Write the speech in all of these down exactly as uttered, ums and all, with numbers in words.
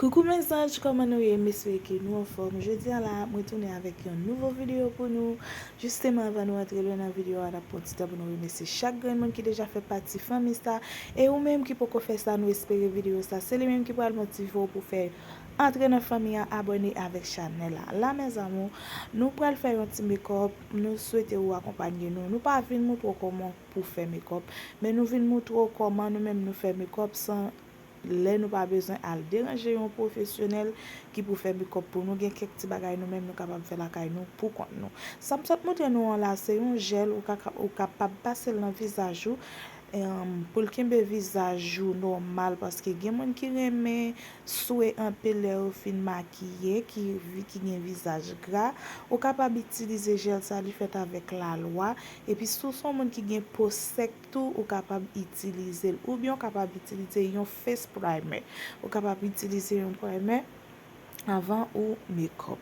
Coucou mes anges, kòman nou ye? M espere ke nou anfòm. Jodi a la, mwen tounen avèk yon nouvo videyo pou nou. Jisteman, anvan nou antre lwen nan videyo a, n ap pran ti tan pou nou remèsye chak grenn moun ki deja fè pati fanmi sa. E ou menm ki poko fè sa, nou espere videyo sa se li menm ki pral motive w pou fè antre nan fanmi an, abòne avèk chanèl la. La mes amours, nou pral fè yon ti makeup. Nou swete ou akonpanye nou. Nou pa vin moutre w kòman pou fè makeup, men nou vin moutre w kòman nou menm nou fè makeup san lè nou pa bezwen al deranje yon pwofesyonèl ki pou fè makeup pou nou. Gen kèk ti bagay nou menm nou kapab fè lakay nou pou kont nou. Sa m sot moutre nou an la, se yon jèl ou ka, ou kapab pase l nan vizaj ou, em, pou l kenbe vizaj ou nòmal, paske gen moun ki renmen swe anpil lè yo fin makiye, ki, ki gen vizaj gra. Ou kapab itilize jèl sa, li fèt avèk lalwa. Epi si w se yon moun ki gen po sèk tou, ou kapab itilize l. Oubyen ou kapab itilize yon face primer. Ou kapab itilize yon primer anvan ou makeup.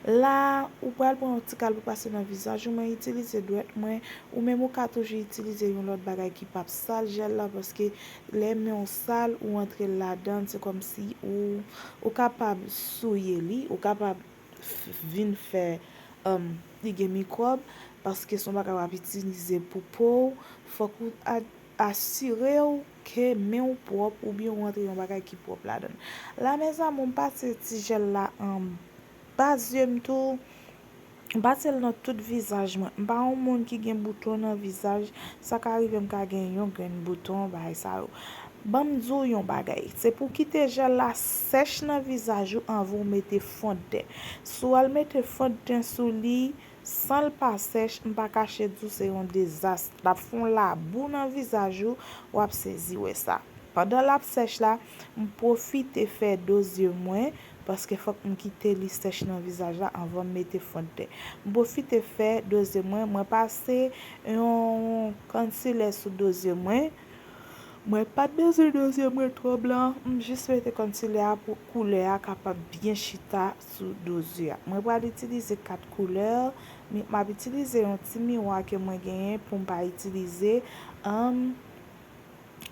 La, ou pral pran yon ti kal pou pase nan vizaj ou. Mwen itilize dwèt mwen. Ou menm ou ka toujou itilize yon lòt bagay ki p ap sal jèl la, paske lè men w sal, ou antre l ladan l, se kòmsi ou, ou kapab souye li, ou kapab f- vin fè, um, li gen mikwòb, paske se yon bagay w ap itilize pou po w. Fòk ou a- asire w ke men w pwòp oubyen ou antre yon bagay ki pwòp ladan l. La mes amours, m pase ti jèl la anba zye m tou. M pase l nan tout vizaj mwen. M pa yon moun ki gen bouton nan vizaj. Sa ka rive m ka gen yon grenn bouton, bagay sa yo. Ban m di w yon bagay. Se pou w kite jèl la sèch nan vizaj ou anvan w mete fondten. Si w al mete fondten sou li, san l pa sèch, m pa kache di w se yon dezas. L ap fè yon labou nan vizaj ou, w ap sezi wè sa. Pandan l ap sèch la, m pwofite fè do zye mwen, paske fòk m kite li sèch nan vizaj la anvan m mete fondten. M pwofite fè do zye mwen, mwen pase yon concealer sou do zye mwen. Mwen pa t bezwen do zye mwen twò blan, m jis mete concealer a pou koulè a kapab byen chita sou do zye a. Mwen pral itilize kat koulè, mi- m ap itilize yon ti miwa ke mwen genyen pou m pa itilize, um,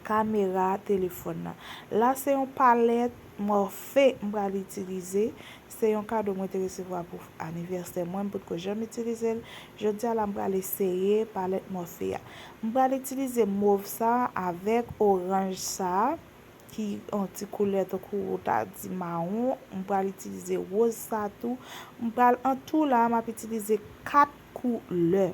kamera telefòn nan. La se yon palèt Morphe m pral itilize. Se yon kado mwen te resevwa pou anivèsè mwen, m potko janm itilize l. Jodi a la, m pral eseye palèt Morphe a. M pral itilize mov sa avèk oranj sa, ki yon ti koulè tankou ou ta di mawon. M pral itilize woz sa tou. M pral, an tou la, m ap itilize kat koulè.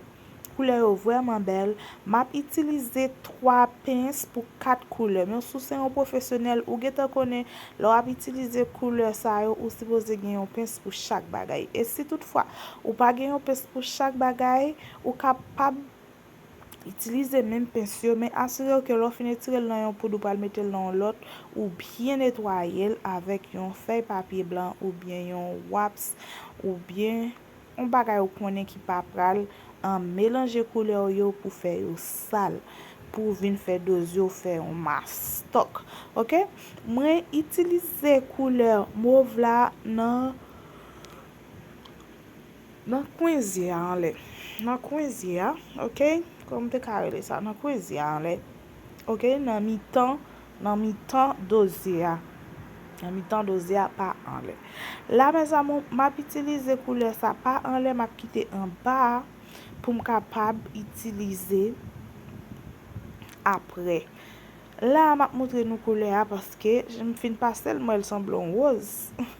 Koulè yo vrèman bèl. M ap itilize twa pens pou kat koulè. Men si w se yon pwofesyonèl, ou gentan konnen, lè w ap itilize koulè sa yo, ou sipoze gen yon pens pou chak bagay. E si toutfwa ou pa gen yon pens pou chak bagay, ou kapab itilize menm pens yo, men asire w ke lè w fin etire l nan yon poud, ou pral mete l nan yon lòt, ou byen netwaye l avèk yon fèy papye blan oubyen yon waps, oubyen yon bagay ou konnen ki pa pral, um, melanje koulè w yo pou fè yo sal, pou vin fè do zye w fè yon mastòk. Oke? Mwen itilize koulè mov la nan, nan kwen zye a anlè. Nan kwen zye a, oke? Kòm m te ka rele sa, nan kwen zye a anlè. Oke? Nan mitan, nan mitan do zye a. Nan mitan do zye a, pa anlè. La mes amours, m ap itilize koulè sa pa anlè, m ap kite anba a pou m kapab itilize apre. La, m ap moutre nou koulè a paske m fin pase l, m wè l sanble yon woz.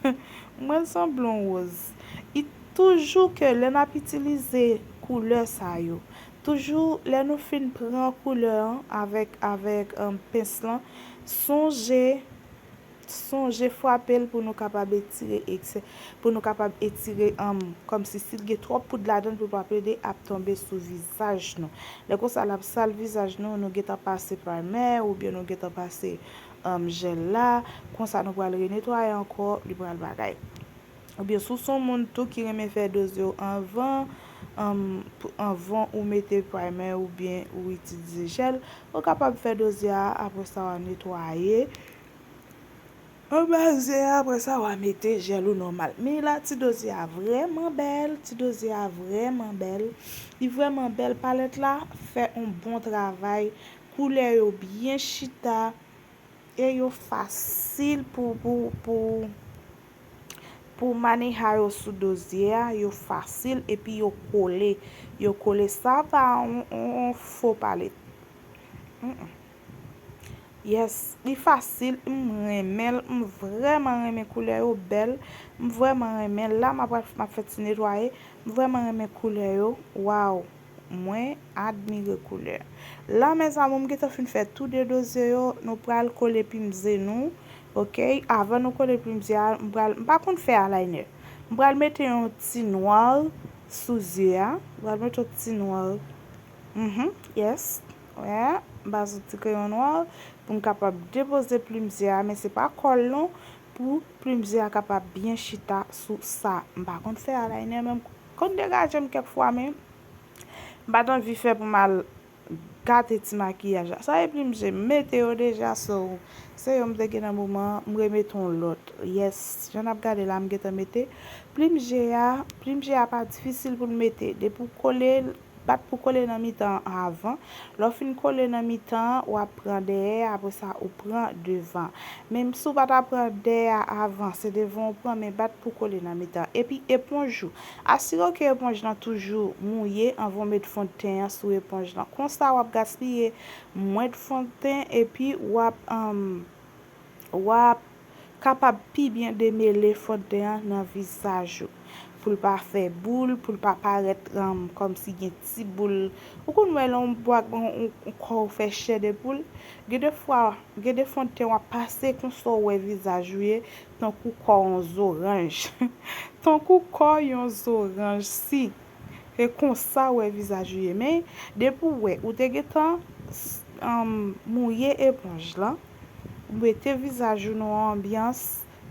M wè l sanble yon woz. I toujou ke lè n ap itilize koulè sa yo, toujou lè nou fin pran koulè an avèk, avèk, um, pens lan, sonje, sonje frape l pou nou kapab etire eksè, pou nou kapab etire, um, kòmsi si l gen twòp poud ladan l pou l pa plede ap tonbe sou vizaj nou. Lè konsa l ap sal vizaj nou, nou gentan pase primer oubyen nou gentan pase, um, jèl la. Konsa nou pral renetwaye ankò, li pral bagay. Oubyen si w se yon moun tou ki renmen fè do zye w anvan, um, pou- anvan ou mete primer oubyen ou itilize jèl, ou kapab fè do zye a, apre sa w a netwaye anba zye a, apre sa w a mete jèl ou nòmal. Men la ti do zye a vrèman bèl, ti do zye a vrèman bèl. Li vrèman bèl, palèt la fè yon bon travay, koulè yo byen chita. E yo fasil pou, pou, pou, Pou maneja yo sou do zye a, yo fasil epi yo kole. Yo kole, sa pa yon, yon, yon fo palet. Mm-mm. Yes, li fasil, m renmen l, m vrèman renmen koulè yo, bèl, m vrèman renmen l. La, m ap, m ap fè ti netwaye, m vrèman renmen koulè yo, waw, mwen admire koulè. La, mes amours, m gentan fin fè tou de do zye yo, nou pral kole plim zye nou, ok? Avan nou kole plim zye a, m pral, m pa konn fè eyeliner. M pral mete yon ti nwa sou zye a, m pral mete yon ti nwa. Mhm, yes. Wè, m pase yon ti kreyon nwa pou m kapab depoze plim zye a, men se pa kò l non, pou plim zye a kapab byen chita sou sa. M pa konn fè eyeliner, men m konn degaje m kèk fwa, men m pa t anvi fè pou m al gate ti makiyaj la. Sa e plim zye m mete yo deja, so se yo m te gen nan moman an, m remete yon lòt. Yes, jan n ap gade la, m gentan mete plim zye a. Plim zye a pa difisil pou l mete. Depi w kole l, bat pou kole nan mitan an avan. Lè w fin kole nan mitan an, w ap pran dèyè a, apre sa, ou pran devan. Menm si w pa ta pran dèyè a avan, se devan w pran, men bat pou kole nan mitan an. Epi eponj ou. Asire w ke eponj lan toujou mouye anvan w met fon de ten an sou eponj lan. Konsa, w ap gaspiye mwens fon de ten epi w ap, um, w ap kapab pi byen demele fon de ten an nan vizaj ou. Pou l pa fè boul, pou l pa parèt, um, kòmsi gen ti boul. Ou konn wè lè yon bwa, yon, yon, yon kò w fè chè de poul? Gen de fwa, gen de fon de ten w ap pase konsa w wè vizaj ou ye, tankou kò yon zoranj. Tankou kò yon zoranj, si. E konsa w wè vizaj ou ye. Men, depi w wè, ou te gentan, s-, um, mouye eponj lan, ou mete vizaj ou nan yon anbyans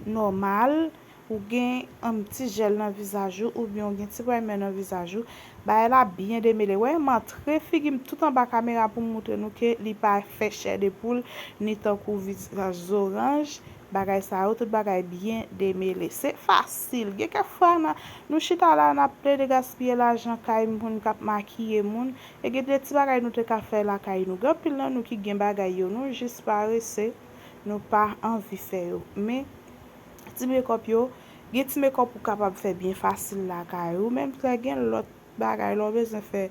nòmal, ou gen, um, ti jèl nan vizaj ou, oubyen ou gen ti primer nan vizaj ou, bagay la byen demele. Wè, m antre figi m tout anba kamera pou m moutre nou ke li pa fè chè de poul, ni tankou vizaj zoranj, bagay sa yo, tout bagay byen demele. Se fasil. Gen kèk fwa, n a, nou chita la, n ap plede gaspiye lajan kay moun k ap makiye moun, e gen de ti bagay nou te ka fè lakay nou. Gen anpil nan nou ki gen bagay yo, nou jis parese, nou pa anvi fè yo. Men, ti mekòp yo, gen ti mekòp ou kapab fè byen fasil lakay ou, menm lè gen lòt bagay, lè w bezwen fè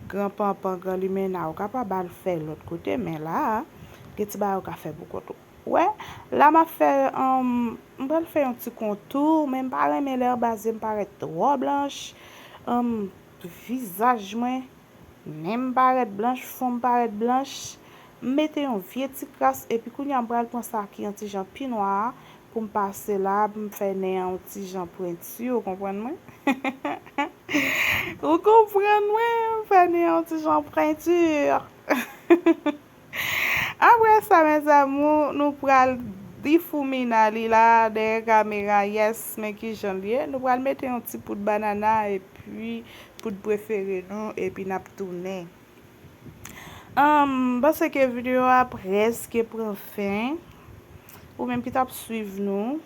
gran panpan, gran limena, ou kapab al fè lòt kote, men la a, gen ti bagay ou ka fè pou kont ou. Wè, la m ap fè, um, m pral fè yon ti kontou, men m pa renmen lè anba zye m parèt twò blanch, um, vizaj mwen, nen m parèt blanch, fwon m parèt blanch. M mete yon vye ti kras, epi kounye a m pral pran sa ki yon ti jan pi nwa a, pou m pase la, pou m fè nen an yon ti jan pwenti, ou konprann mwen? Ou konprann mwen? M fè nen an yon ti jan pwenti. Apre sa, mes amours, nou pral difoumina li la, dèyè kamera, yes, men ki jan l ye. Nou pral mete yon ti poud banana, epi poud prefere nou, epi n ap tounen. Ahn, m panse ke videyo a prèske pran fen. Ou menm ki t ap swiv nou,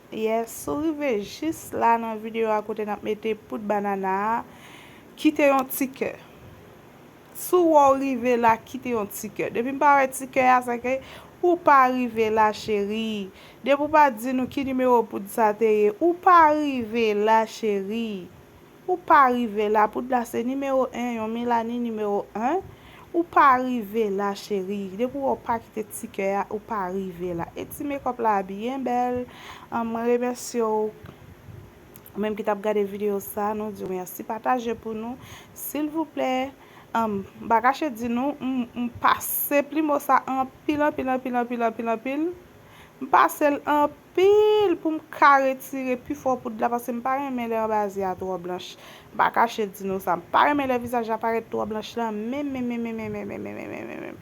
yes, si w rive jis la nan videyo a kote n ap mete poud banana a, kite yon ti kè. Si w wè w rive la, kite yon ti kè. Depi m pa wè ti kè a, se ke ou pa rive la, cheri. Depi w pa di nou ki nimewo poud sa te ye, ou pa rive la, cheri. Ou pa rive la, poud la se nimewo en, yon Milani nimewo en. Ou pa rive la, cheri. Depi w wè w pa kite ti kè a, ou pa rive la. E ti mekòp la byen bèl. Ahn, mwen remèsye w. Ou menm ki t ap gade videyo sa, nou di w mèsi. Pataje pou nou, silvouplè. Ahn, m pa kache di nou, m, m pase plimo sa anpil, anpil, anpil, anpil, anpil, anpil. M pase l anpil pou m ka retire pi fò poud la, paske m pa renmen lè anba zye a twò blanch. M pa kache di nou sa. M pa renmen lè vizaj la parèt twò blanch la, menm, menm, menm.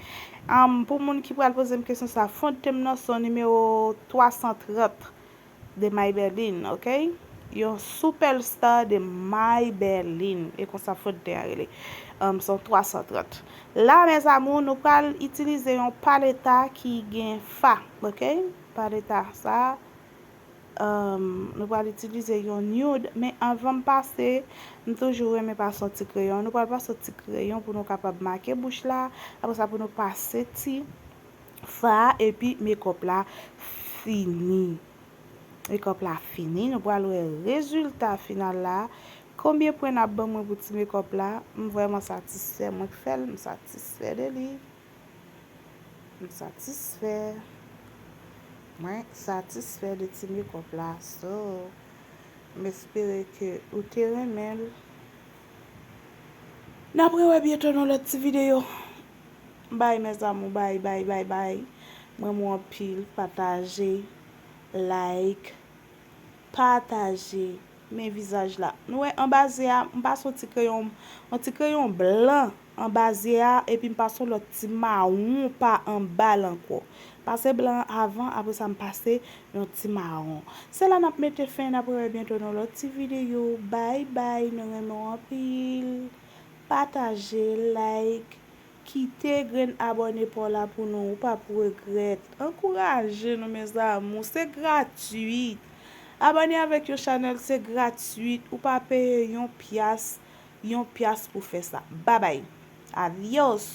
Ahn, pou moun ki pral poze m kesyon sa, fon de ten m nan se yon nimewo twa san trant de Maybelline, ok? Yon Superstar de Maybelline. E konsa fon de ten an rele. Ahn, se yon twa san trant. La, mes amours, nou pral itilize yon paleta ki gen fa, ok? Paleta sa, ahn, nou pral itilize yon nude, men anvan m pase, m toujou renmen pase yon ti kreyon. Nou pral pase yon ti kreyon pou nou kapab make bouch la, apre sa pou nou pase ti fa, epi mekòp la fini. Makeup la fini, nou pral wè rezilta final la. Konbyen pwen n ap ban mwen pou ti makeup la? M vrèman satisfè, mwen k fè l, m satisfè de li. M satisfè. Mwen satisfè de ti makeup la. So, m espere ke ou te renmen l. N ap rewè byento nan lòt ti videyo. Bay, mes amours, bay, bay, bay, bay. M renmen w anpil. Pataje, like, pataje. Men vizaj la. Nou wè anba zye a, m pase yon ti kreyon, yon ti kreyon blan anba zye a, epi m pase yon lòt ti mawon pa anba l ankò. Pase blan an avan, apre sa m pase yon ti mawon. Se la n ap mete fen, n ap rewè byento nan lòt ti videyo. Bay, bay, nou renmen w anpil. Pataje, like, kite grenn abòne pa w la pou nou, ou p ap regrèt. Ankouraje nou, mes amours, se gratwit. Abòne avèk yon chanèl, se gratwit, ou pa peye yon pyas, yon pyas pou fè sa. Babay. Adios.